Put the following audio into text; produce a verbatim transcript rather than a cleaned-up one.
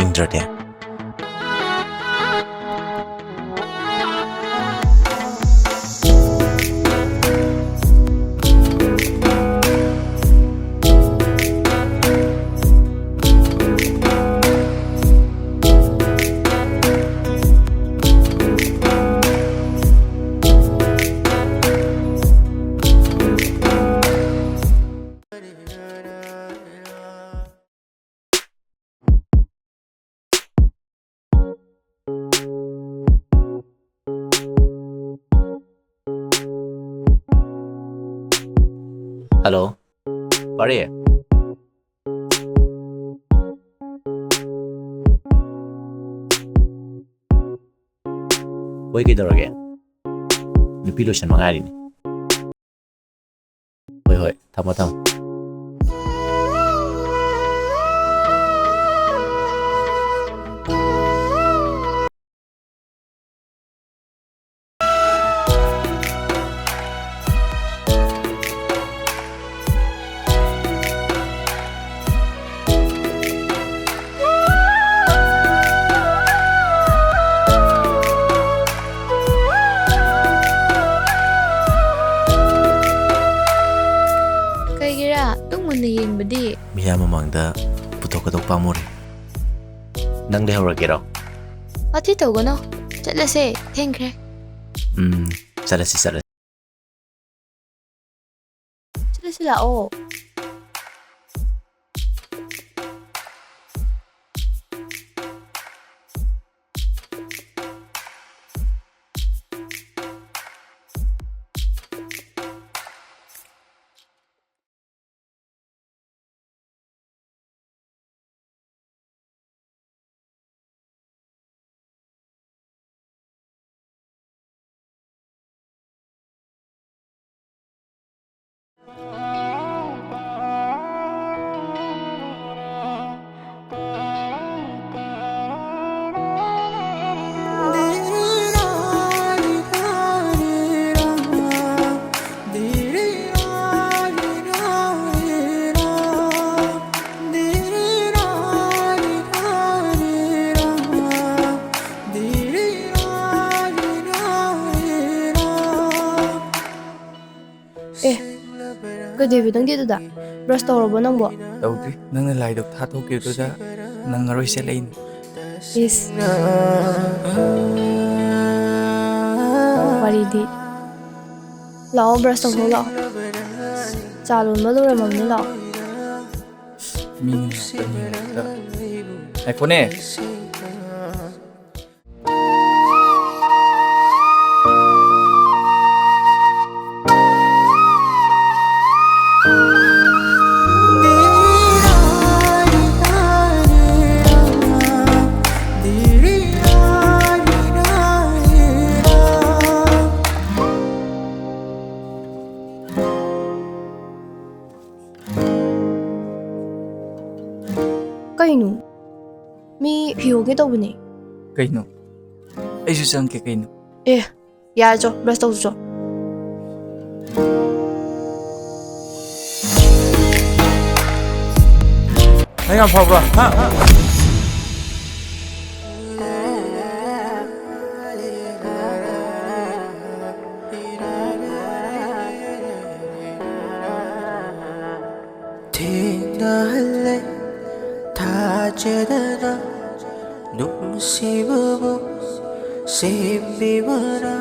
ꯏꯪꯗ꯭ꯔꯗꯤ꯫ Hello, ꯄꯥꯔꯤ꯫ ꯍꯣꯏ, ꯀꯩꯗꯧꯔꯒꯦ? ꯅꯨꯄꯤ ꯂꯣꯏꯁꯟꯕ ꯉꯥꯏꯔꯤꯅꯦ꯫ ꯍꯣꯏ, ꯍꯣꯏ, ꯊꯝꯃꯣ, ꯊꯝꯃꯣ꯫ ꯀꯩꯒꯤꯔꯥ? ꯇꯨꯡ ꯃꯨꯟꯅ ꯌꯦꯡꯕꯗꯤ꯫ ꯃꯤꯌꯥꯝ ꯃꯃꯥꯡꯗ ꯄꯨꯊꯣꯛꯀꯗꯧ ꯄꯥꯝꯃꯨꯔꯦ꯫ ꯅꯪ ꯂꯩꯍꯧꯔꯒꯦꯔꯣ? ꯋꯥꯊꯤ ꯇꯧꯒꯅꯣ꯫ ꯆꯠꯂꯁꯦ, ꯊꯦꯡꯈ꯭ꯔꯦ꯫ ꯎꯝ, ꯆꯠꯂꯁꯤ, ꯆꯠꯂꯁꯤ꯫ ꯆꯠꯂꯁꯤ ꯂꯥꯛꯑꯣ꯫ ꯀꯩꯗꯧꯕ ꯅꯪꯗꯤ ꯑꯗꯨꯗ? ꯕ꯭ꯔꯁ ꯇꯧꯔꯕꯣ ꯅꯪꯕꯣ? ꯇꯧꯗ꯭ꯔꯤ꯫ ꯅꯪꯅ ꯂꯥꯏꯗꯨꯛ ꯊꯥꯊꯣꯛꯈꯤꯕꯗꯨꯗ ꯅꯪꯉꯔꯣꯏ ꯆꯦꯜꯂꯛꯏꯅꯤ꯫ ꯏꯁ꯫ ꯋꯥꯔꯤꯗꯤ꯫ ꯂꯥꯛꯑꯣ, ꯕ꯭ꯔꯁ ꯇꯧꯊꯣꯛꯑꯣ ꯂꯥꯛꯑꯣ꯫ ꯆꯥ ꯂꯣꯟꯕ ꯂꯣꯏꯔꯝꯃꯕꯅꯤ, ꯂꯥꯛꯑꯣ꯫ ꯃꯤꯅ ꯉꯥꯛꯇ ꯌꯦꯡꯉꯛꯄꯗ꯫ ꯉꯥꯏꯈꯣꯅꯦ꯫ ꯀꯩꯅꯣ? ꯃꯤ ꯐꯤ ꯍꯣꯡꯒꯦ ꯇꯧꯕꯅꯦ꯫ ꯀꯩꯅꯣ? ꯑꯩꯁꯨ ꯆꯪꯉꯛꯀꯦ ꯀꯩꯅꯣ? ꯑꯦ, ꯌꯥꯔꯦ, ꯆꯣ, ꯕ꯭ꯔꯁ ꯇꯧꯁꯤ ꯆꯣ꯫ ꯅꯪ ꯌꯥꯝ ꯐꯕ꯭ꯔꯣ? ꯍꯥ? ꯊꯦꯡꯅꯍꯜꯂꯦ ꯊꯥꯖꯗꯅ ꯅꯨꯡꯁꯤꯕꯕꯨ ꯁꯦꯝꯕꯤꯕꯅ꯫